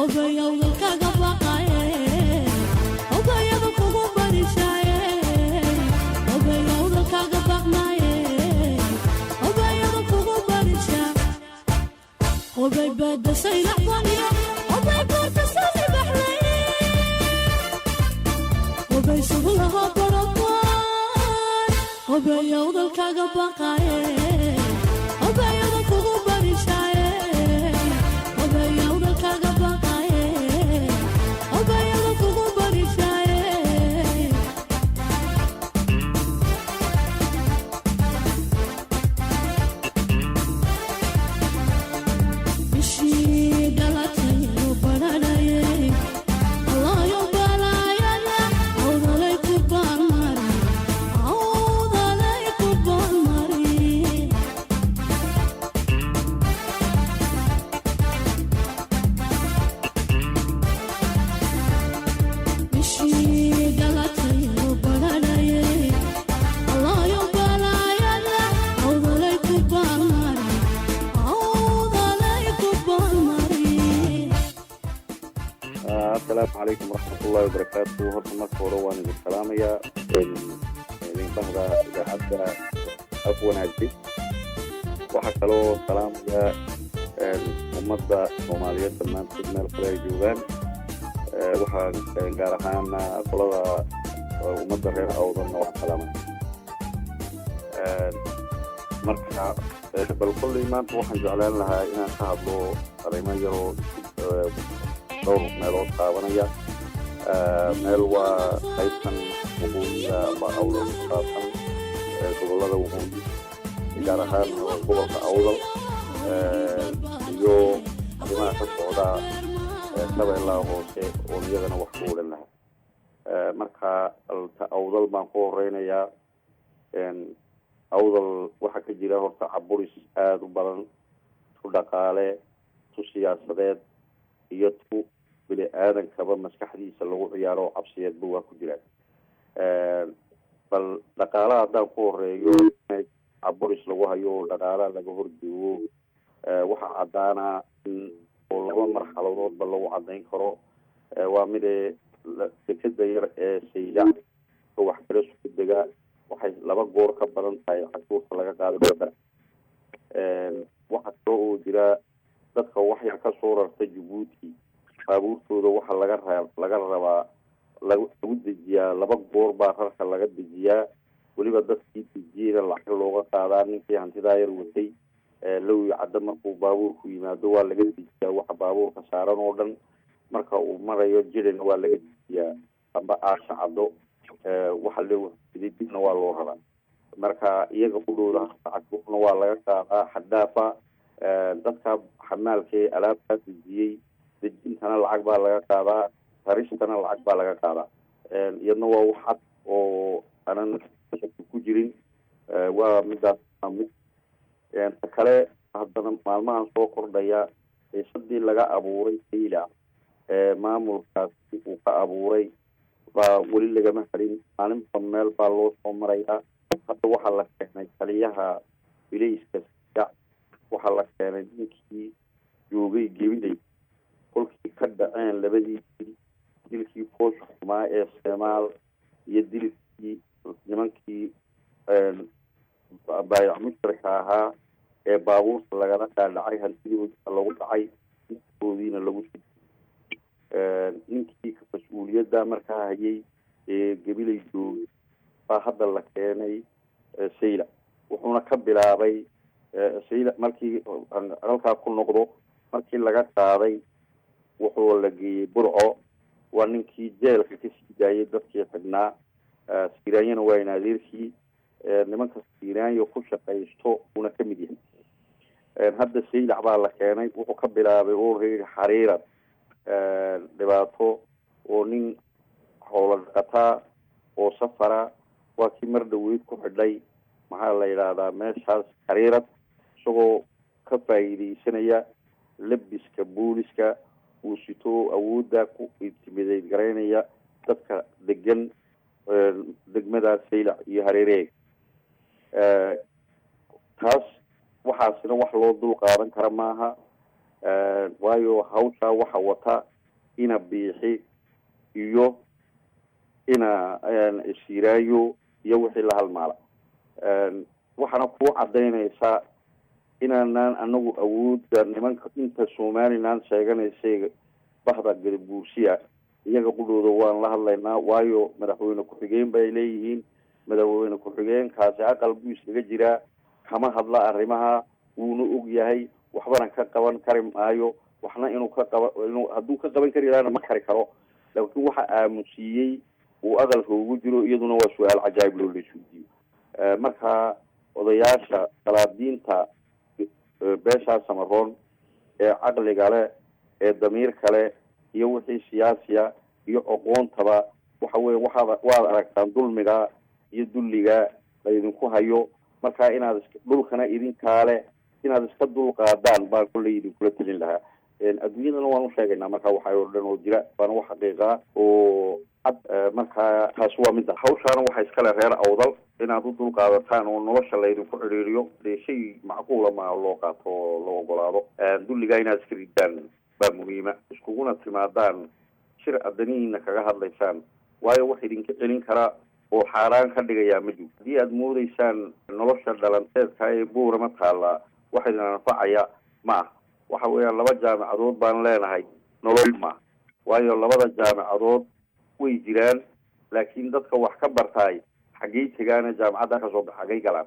Obayowdalkaga baqaye, obayada kugu barishaye, obayowdalkaga baqnaye, obayada kugu barisha. Obay baadasaylaxbaniyo, obay baadasali baxlaye, obay subulaha baramaan, obayowdalkaga baqaye, obayada kugu barishaye, obayowdalkaga baqaye, obayada kugu barishaye. Bishii dhalatay oo badhadhayay, allayo balaayada awdalay ku baalmari, awdalay ku baalmari. Bishii dhalatay oo badhadhayay, allayo balaayada awdalay ku baalmari, awdalay ku baalmari. Asalaamu calaykum waraxmatullahi wabarakaatu. Horta marka hore waan idin salaamayaa, idin bahda idaacadda Af Wanaagsi. Waxaa kaloo salaamayaa ummadda Soomaaliyeed dhammaantood meel kale ay joogaan. Waxaan gaar ahaan qolada ummadda reer Awdanna waxaan salaamaya. Marka bal kolley maanta waxaan jeclaan lahaa inaan ka hadlo arrimo yaroo dhowr meelood taabanaya. Meel waa qaybtan waqooyiga amba Awdal ku saabsan, gobollada waqooyi, gaar ahaan gobolka Awdal, iyo arrimaha ka socda Shabeellaha Hoose oon iyagana wax ku odhan lahaa. Marka ta Awdal baan ku horeynayaa. Awdal waxaa ka jira horta caburis aada u badan, tu dhaqaale, tu siyaasadeed iyo tu bini aadankaba maskaxdiisa lagu ciyaaro oo cabsiyeedba waa ku jiraan. Bal dhaqaalaha haddaan ku horeeyo, caburis lagu hayo oo dhaqaalaha laga horjoogo, waxaa caddaanaa in oo laba marxaladoodba lagu caddayn karo. Waa midee dekeda yar ee Saylac oo wax kala soo dega waxay laba goor ka badan tahay cashuurta laga qaado Berbera. Waxaa kaloo oo jira dadka waxyar ka soo rarta Jabuuti, baabuurtooda waxaa laga rabaa lagu dejiyaa, laba goor baa rarka laga dejiyaa, weliba dadkii dejiyeyna lacag looga qaadaa. Ninkii hantidaa yar watay Lowi Caddo markuu baabuurku yimaado waa laga dejiyaa waxa baabuurka saaran oo dhan. Marka uu marayo Jirina waa laga dejiyaa amba Aasha Caddo, waxa loo dibna waa loo raraa. Marka iyaga qudhooda cashuurna waa laga qaadaa xaddaafa. Dadka xamaalkee alaabtaa dejiyey, dejintana lacag baa laga qaadaa, raristana lacag baa laga qaadaa. Iyadna waa wax cad oo aanan shaki ku jirin. Waa midaas. Mid ta kale haddana maalmahan soo kordhaya, xiisadii laga abuuray Saylac ee maamulkaasi uu ka abuuray baa weli lagama harin. Maalinba meel baa loo soo marayaa. Hadda waxaa la keenay taliyaha bilayska Saylac, waxaa la keenay ninkii joogay Gebiley kolkii ka dhaceen labadii dil, dilkii foosha xumaa ee Soomaal iyo dilkii nimankii baayac mushtarka ahaa ee baabuurta lagala dhaadhacay, hantidoodina lagu dhacay, ninkoodiina lagu, ninkii mas-uuliyadda markaa hayay ee Gebiley joogay baa hadda la keenay Saylac. Wuxuuna ka bilaabay Saylac markii halkaa ku noqdo, markii laga qaaday wuxuu la geeyey Burco. Waa ninkii jeelka kasii daayay dadkii xidhnaa. Siiraanyana waa in adeerkii, nimanka Siiraanyo ku shaqaysto uuna ka mid yahay. Hadda Saylac baa la keenay. Wuxuu ka bilaabay oo reer Xariirad dhibaato oo nin xoolo dhaqataa oo safara waa kii mar dhaweyd ku xidhay, maxaa la yidhaahdaa, meeshaas Xariirad, isagoo ka faa'iidaysanaya labiska booliska uu sito, awoodda ku intimideyd garaynaya dadka degan degmadaas Saylac iyo hareereeg. Taas waxaasina wax loo dul qaadan kara maaha, waayo hawshaa waxa wata Ina Biixi iyo ina Siiraayo iyo wixii la halmaala. Waxaana kuu cadaynaysaa inaanaan anagu awoodda nimanka inta Somaliland sheeganaysay, bahda Gadabuursiya, iyaga qudhooda waan la hadlaynaa, waayo madaxweyne ku-xigeen bay leeyihiin. Madaxweyne ku-xigeenkaasi aqal buu iskaga jiraa, kama hadla arrimaha, wuuna og yahay, waxbana ka qaban kari maayo. Waxna inuu ka qaba, inuu hadduu ka qaban kari lahaana ma kari karo, laakiin waxa aamusiiyey uu aqalka ugu jiro iyaduna waa su-aal cajaa'ib loo laisweydiiyo. Marka odayaasha qalaadiinta beeshaa Samaroon ee caqliga leh ee damiirka leh iyo wixii siyaasiya iyo aqoontaba, waxa weye waxaad waad aragtaan dulmiga iyo dulliga laydinku hayo. Marka inaad dhulkana idinkaa leh inaad iska dulqaadaan baan kolley idinkula telin lahaa. Adduunyadana waan u sheegaynaa. Marka waxay oo dhan oo jira waana wax xaqiiqaa oo cad. Marka taasi waa midda hawshaana waxa iskale reer Awdal inaad u dulqaadataan oo nolosha laydinku cidhiiriyo, dee shay macquula maa loo qaato oo loo ogolaado. Dulligaa inaad iska ridaan baa muhiima, iskuguna timaadaan shir adanihiina kaga hadlaysaan, waayo wax idinka celin karaa oo xaaraan ka dhigayaa ma jiro. Haddii aada moodeysaan nolosha dhalanteedka ee Buurama taallaa wax idin anfacaya ma ah. Waxa weeyaan laba jaamicadood baan leenahay, nolol ma, waayo labada jaamicadood way jiraan, laakiin dadka wax ka bartaay xaggey tegaana? Jaamicadda kasoo bax xaggey galaan?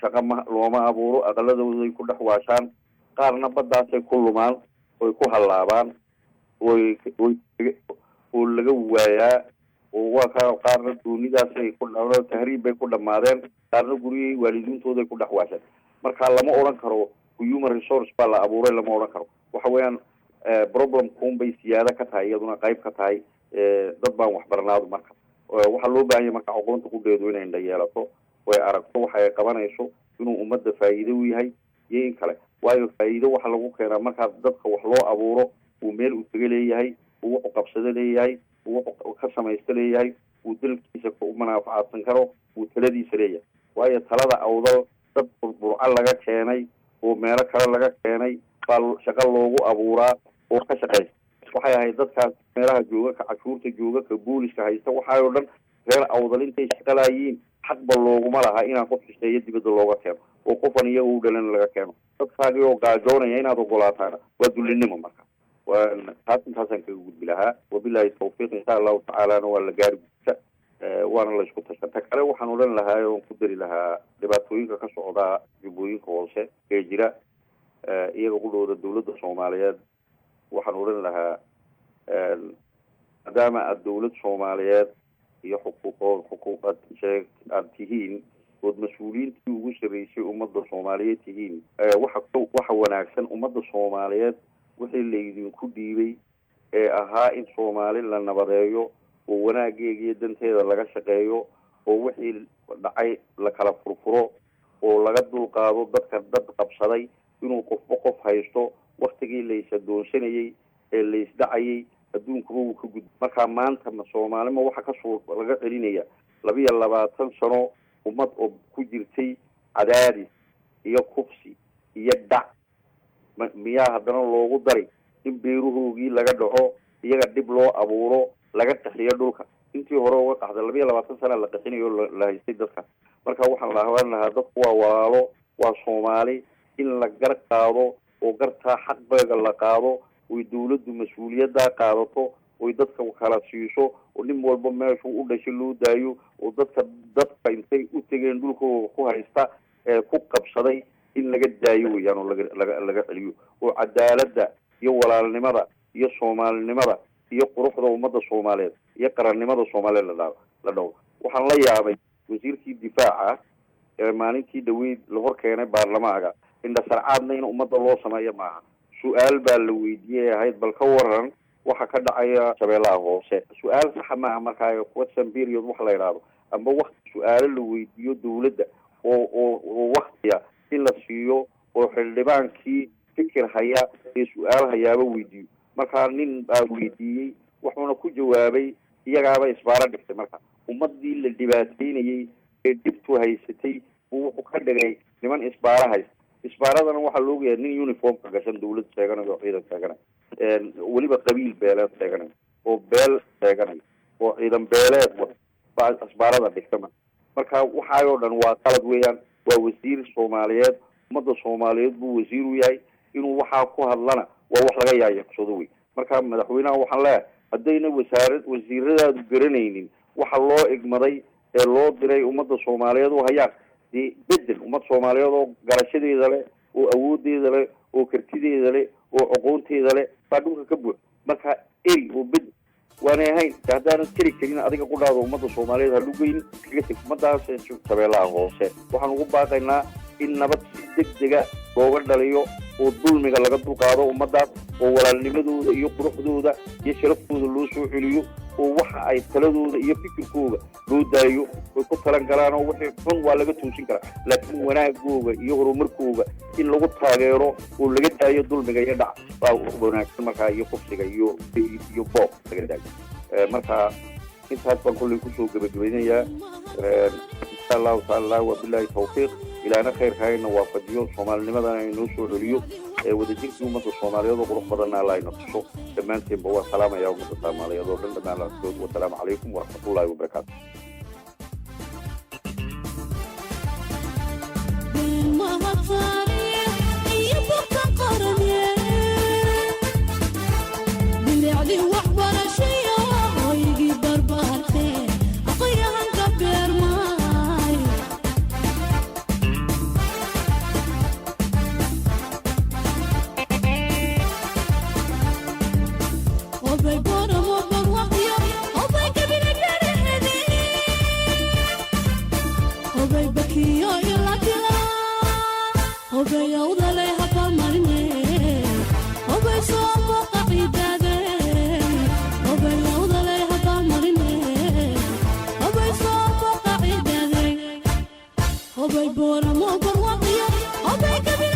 Shaqo ma looma abuuro, aqaladooday ku dhex waashaan, qaarna baddaasay ku lumaan oy ku hallaabaan oy oy oo laga waayaa oo waa ka qaarna doonidaasay ku tahriib bay ku dhamaadeen, qaarna guryihii waalidiintooday ku dhex waasheen. Marka lama odhan karo human resource baa la abuuray, lama odhan karo. Waxa weeyaan problem kuun bay siyaado ka tahay, iyaduna qayb ka tahay dad baan waxbarnaadu. Marka waxaa loo baahan yahay marka aqoonta qudheedu inay indha yeelato oy aragto waxa ay qabanayso inuu ummadda faa'iido u yahay iyo in kale, waayo faa'iido waxa lagu keenaa markaa dadka wax loo abuuro, uu meel uu taga leeyahay, uu wuxu qabsado leeyahay, uu wuxu ka samaysto leeyahay, uu dalkiisa ku manaafacaadsan karo, uu taladiisa leeyahay. Waayo talada Awdal dad Burco laga keenay oo meelo kale laga keenay baa shaqo loogu abuuraa oo ka shaqeysa. Waxay ahayd dadkaas meelaha jooga, ka cashuurta jooga, ka booliska haysta, waxaay oo dhan reer Awdal intay shaqalaayiin. Xaqba looguma laha inaan qof shisheeye dibadda looga keeno oo qofan iyaga u dhalan laga keeno. Dadkaagii oo gaajoonaya inaad ogolaataana waa dullinimo. Marka taas intaasaan kaga gudbi lahaa. Wabilahi tawfiiq. Insha Allahu tacaalana waa la gaari guusha, waana la isku tashan. Ta kale waxaan odhan lahaa oon ku dari lahaa dhibaatooyinka ka socdaa jubbooyinka hoose ee jira iyaga qudhooda, dawladda Soomaaliyeed waxaan odhan lahaa, maadaama aada dawlad Soomaaliyeed iyo xuquuqood xuquuqad sheeg aada tihiin ood mas-uuliyiintii ugu sarreysay ummadda Soomaaliyeed tihiin, waxa wanaagsan ummadda Soomaaliyeed wixii laydinku dhiibay ee ahaa in Soomaali la nabadeeyo oo wanaageega iyo danteeda laga shaqeeyo oo wixii dhacay la kala furfuro oo laga dulqaado dadka dad qabsaday inuu qofba qof haysto. Waktigii laysadoonsanayey ee laysdhacayay adduunkuba wuu ka gudb. Marka maanta ma Soomaalima waxa kasoo laga celinaya 22 sano ummad oo ku jirtay cadaadis iyo kufsi iyo dhac, miyaa haddana loogu dari in beerahoogii laga dhaco, iyaga dhib loo abuuro, laga qaxiyo dhulka intii hore uga qaxda? 22 sana la qaxinayo, la haystay dadka. Marka waxaan lahaan lahaa dadku waa walaalo, waa Soomaali, in la gar qaado oo gartaa xaqbeega la qaado, oy dawladdu mas-uuliyaddaa qaadato, oy dadka kala siiso, oo nin walba meeshuu u dhashay loo daayo, oo dadka intay u tegeen dhulkooda ku haysta ee ku qabsaday in laga daayo weyaan, oo laga celiyo, oo cadaaladda iyo walaalnimada iyo soomaalinimada iyo quruxda ummadda Soomaaliyeed iyo qarannimada Soomaaliyeed la dhowro. Waxaan la yaabay wasiirkii difaaca ee maalintii dhaweyd la hor keenay baarlamaanka. Indhasarcaadna in ummadda loo sameeyo maaha. Su-aal baa la weydiiyey ahayd, bal ka waran waxa ka dhacaya Shabeellaha Hoose? Su-aal saxa maaha. Markaa question period wax la idhaahdo amba wakti su-aalo la weydiiyo dawladda oo waktiya in la siiyo oo xildhibaankii fikir haya ee su-aal hayaaba weydiiyo. Markaa nin baa weydiiyey, wuxuuna ku jawaabay iyagaaba isbaaro dhigtay. Marka ummadii la dhibaateynayey ee dhibtu haysatay buu wuxuu ka dhigay niman isbaaro haysta. Isbaaradana waxaa loogayahay nin uniformka gashan, dawlad sheeganayo oo ciidan sheeganayo, weliba qabiil beeleed sheeganayo oo beel sheeganayo oo ciidan beeleed wata baa isbaarada dhigtama. Marka waxaayoo dhan waa qalad weeyaan. Waa wasiir Soomaaliyeed, ummadda Soomaaliyeed buu wasiir u yahay. Inuu waxaa ku hadlana waa wax laga yaayaqsado wey. Marka madaxweynaha waxaan leeyahay, haddayna wasaarad wasiiradaadu garanaynin waxa loo igmaday ee loo diray ummadda Soomaaliyeed u hayaan, dee bedel ummad Soomaaliyeed oo garashadeeda leh oo awoodeeda leh oo kartideeda leh oo aqoonteeda leh baa dhulka ka buux. Marka eri oo bedel waanay ahayn. De haddaanan tiri karin adiga qudhaada ummadda Soomaaliyeed halugeynin, kaga teg ummadaas. Shabeellaha Hoose waxaan ugu baaqaynaa in nabad si deg dega looga dhaliyo oo dulmiga laga dulqaado ummadaas, oo walaalnimadooda iyo quruxdooda iyo sharaftooda loo soo celiyo, oo waxa ay taladooda iyo fikirkooga loo daayo oy ku talan galaan, oo wixii xun waa laga toosin karaa, laakiin wanaagooga iyo horumarkooga in lagu taageero oo laga daayo dulmiga iyo dhac baa wanaagsan markaa, iyo kufsiga iyo boob laga daayo. Marka intaas baan kolley kusoo gebagabaynayaa, insha Allahu tacaala. Wabilaahi tawfiiq. Ilaahna khayrka hayna waafajiyo, soomaalinimadana inoo soo celiyo, ee wadajirkii ummadda Soomaaliyeed oo qurux badanna Alla ayna tuso dhammaanteenba. Waa salaamaya ummadda Soomaaliyeed oo dhan dhammaan. Wasalaamu calaykum waraxmatullahi wabarakaatu. Bilicdii waxbarashaya, hoygii barbaartee, aqoyahanka beermaay. Obay boramo barwaqyo, obay gabila dherehede, obay bakiyo ilakila, obay awdalay habalmarine, obay soo boqacidaade, obay awdalay habalmarine, obay soo boqacidaade, obay boramo barwaqyo, obay gabila.